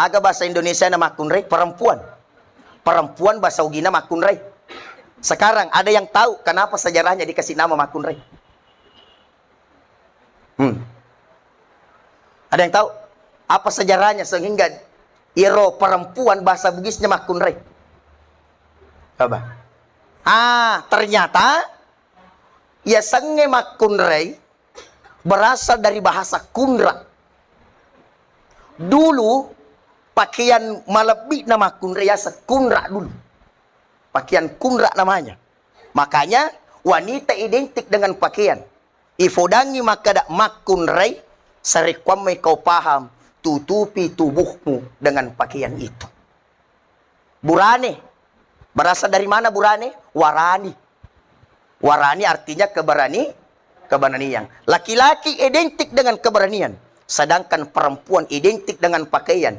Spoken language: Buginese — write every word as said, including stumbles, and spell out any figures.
Aga bahasa Indonesia na makkunrai? Perempuan. Perempuan bahasa Ugina makkunrai. Sekarang ada yang tahu kenapa sejarahnya dikasih nama makkunrai? Hmm. Ada yang tahu apa sejarahnya sehingga iro perempuan bahasa Bugisnya makkunrai? Coba. Ah, ternyata yasengnge makkunrai berasal dari bahasa kunra. Dulu pakaian malebbi na makkunrai yaseng kunra dulu. Pakaian kunra namanya. Makanya wanita identik dengan pakaian. Ifodangi makkeda makkunrai, sarekkuammai kau paham, tutupi tubuhmu dengan pakaian itu. Burane. Berasal dari mana burane? Warani. Warani artinya keberani, keberanian. Laki-laki identik dengan keberanian, sedangkan perempuan identik dengan pakaian.